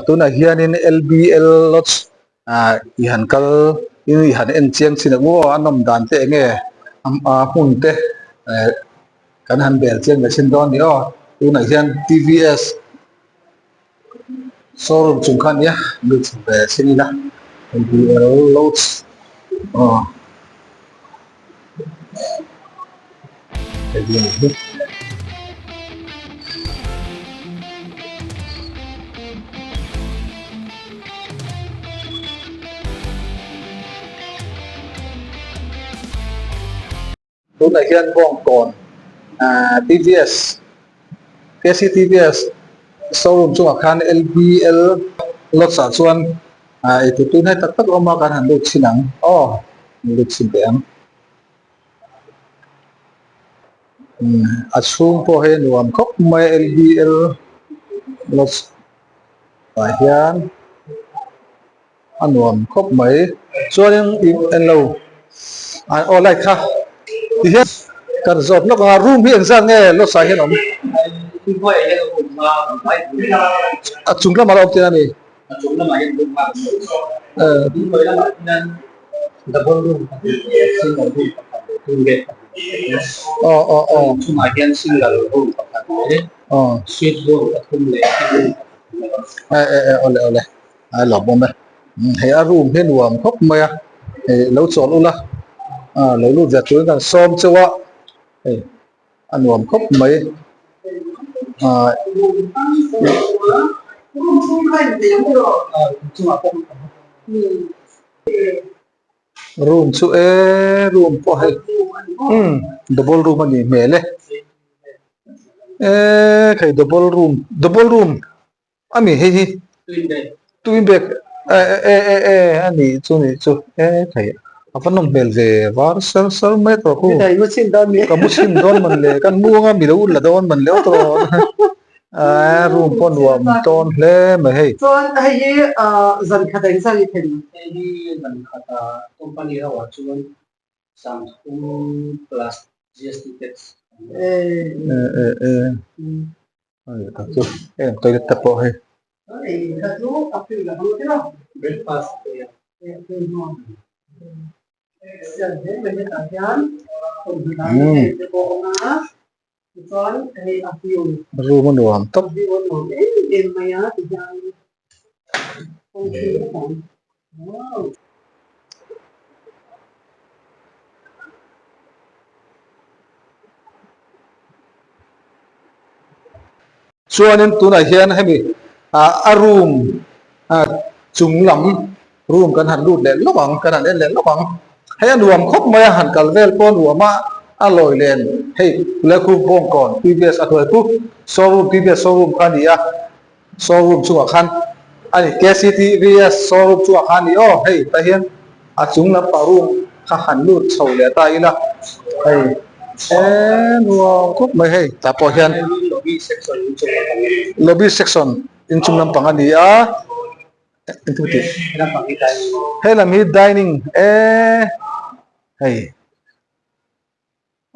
Tunah hianin LBL Lodge ah i han kal in i han en chiang chin ang u aw a nawm dan te eng nge a hmun te eh kan han bel chiang ve chin dawn a ni aw tunah hian TVS showroom chung kha a nia lut chho ve chin ila LBL Lodge aw. Tunah hian Bawngkawn ahh TVS KCTVS showroom chungah khan LBL Lodge ah chuan ahh eitur tui hnai tak tak a awm a kan han lut chhin ang aw lut chhin teh ang. A chhung pawh hei nuam khawp mai a LBL Lodge ah hian a nuam khawp mai chuanin ih englo aw light kha ti hian kan zawt lawk ang a room hi engzat nge Lodge ah hian a awm a chung lamah a awm tih a ni. A chung lamah hian room a ding hnuai lamah hian double room pahnih leh single room pakhat leh two bed pahnih a awm a chungah hian single room pakhat leh suite room pathum leh tea room pakhat a awm e e awle awle a lawmawm e hei a room hi nuam khawp mai a hei lo chawl ula lo lut ve turin kan sawm chauh a hei. A nuam khawp mai ah room chu eee room pawh hei umm double room a nih hmel e eee hei double room double room a ni hei hi twin bed e e e e a nih chu nih chu e thei a va nawm hmel ve var sar sar mai tawh khu ka mu chhin dawn man le kan mu anga mi lo la dawn man le aw tawh a room pawh nuam tawn hle mai hei chuan hei hi zan khat ah engzat nge thlen hei hi zan khat ah company ho ah chuan sangthum plus GST tax e e e tak chu heng toilet te pawh hei room a nuam tawp. Chuanin tunah hian hemi ah a room ah chung lam room kan han lut leh lawk ang kan han en leh lawk ang hei a nuam khawp mai a han kal vel pawh a nuam a a lawi len hei lehkhu bawngkawn T V S a hnuai khu showroom T V S showroom kha a ni a showroom chungah khan a ni K C T V S showroom chungah khan a ni aw hei tah hian a chung lampang room kha han lut chho leh ta ila hei eee nuam khawp mai hei tah pawh hian lobby section inchung lampang a ni a he lam hi dining eee hei.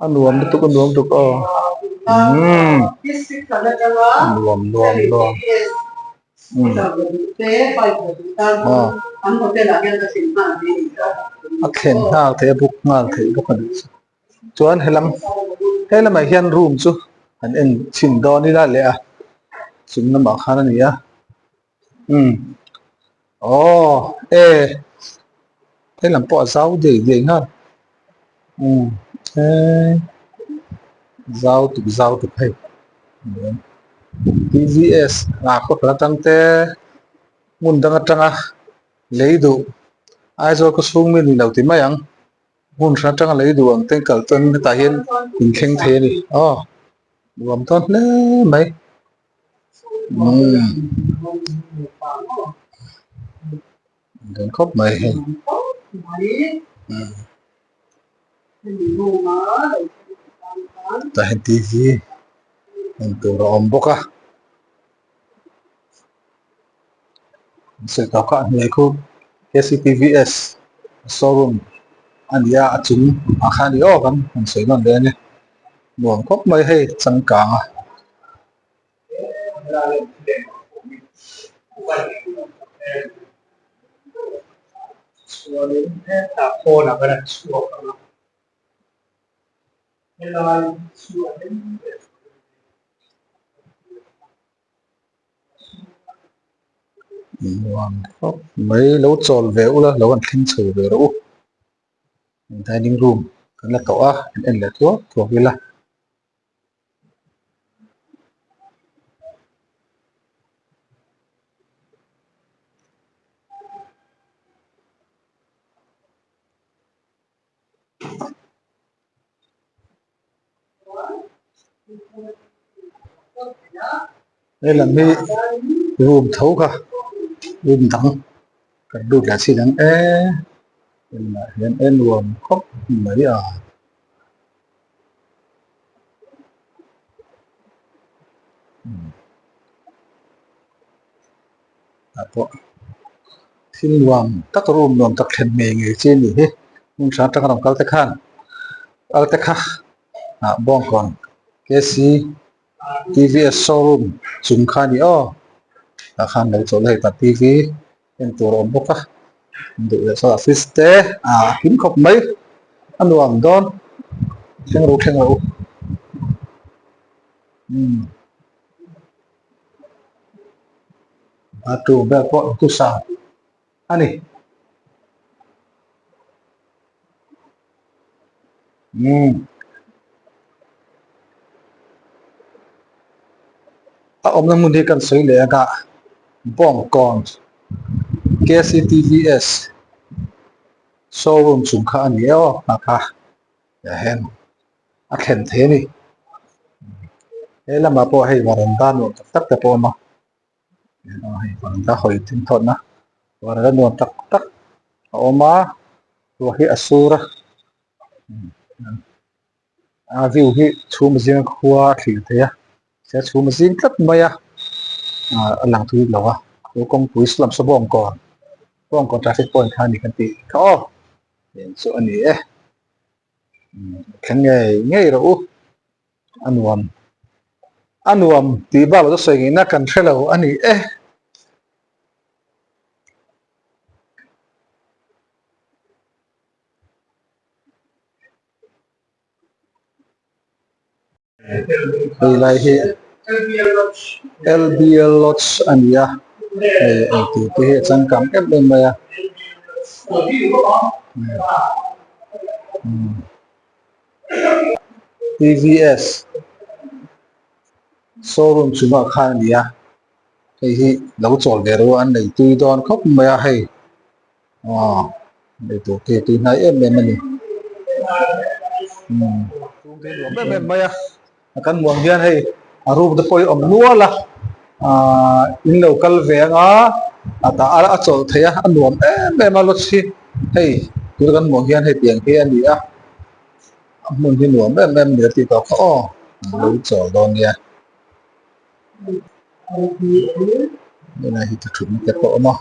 A nuam lutuk a nuam lutuk aw umm nuam nuam nuam umm aw a thlen nghal theih a book nghal theih bawk a nih chu chuan helam helamah hian room chu an en chhin dawn ila leh a chung lamah khan a ni a umm aw e. Helam pawh a zau dei dei nghal umm he zau tuk zau tuk hei T V S ah khawpui atang te hmun dang atanga lei duh Aizawl khaw chhung mi ni lo ti mai ang hmun hran atanga lei duh ang te kal chuan hetah hian inthleng thei a ni aw nuam dawn hle mai. Umm. Dawn khawp mai hei. Tah hian TV en tur a awm bawk a. Sawi tawh kha a hnuai khu KCTVS showroom a ni a a chung ah khan a ni aw kan han sawi nawn leh a ni. Nuam khawp mai hei changkang a. Chuanin hetah pawnah kan han chhuak ang a, helai chu a rem leh Nuam khawp mai lo chawl ve ula lo han thleng chho ve rawh u. Dining room kan la tawh a an en leh thuak thuak ila. He lam hi room tho kha room dang kan lut leh chin ang e tunah hian e nuam khawp mai a. Ah pawh thil nuam tak room nuam tak thlen ngei ngei chi a nih hi hmun hrang hrang a rawn kal te khan kal te kha ah Bawngkawn K C T V S showroom chung kha a ni aw tah khan lo chawlh hei tah T V en tur a awm bawk a duh leh saw office te ah a kim khawp mai a nuam dawn thleng ro thleng ro umm. A tu ber pawh duhsam a ni. Umm. A awmna hmun hi kan sawi leh anga Bawngkawn KCTVS showroom chung kha a ni e aw hna kha tah hian a thlen thei a ni. He lamah pawh hei varanda nuam tak tak te pawh a awm a hei varanda hawi thing thawtna varanda nuam tak tak a awm a ruah hi a sur a a view hi chhum zinga khua a thlir thei a sia chhum a zing tlat mai a ah a lang thui lo a chu kawngpui saw lam saw bawngkawn bawngkawn traffic point kha a ni kan tih kha aw eng chu a ni e. Thleng ngei ngei rawh u a nuam a nuam tih bak lo chu sawi ngei na kan hre lo a ni e. Hei lai hi LBL Lodge a ni a hei eitur te hi a changkang em em mai a TVS showroom chungah khan a ni a hei hi lo chawl ve ru a an nei tui dawn khawp mai a hei. Aw eitur te tui hnai em em a ni umm chhung te nuam em em mai a kan muang hian hei a room te pawh hi a awm nual a ahh in lo kal ve anga a tah a chawlh theih a a nuam em em a lodge hi hei tuna kan muang hian hei tiang hi a ni a a hmun hi nuam em em a ni a tih tawh kha aw lo chawl dawn nia. Helai hi thutna te pawh a awm a.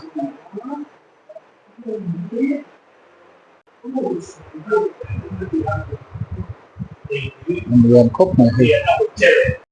A nuam khawp mai hei.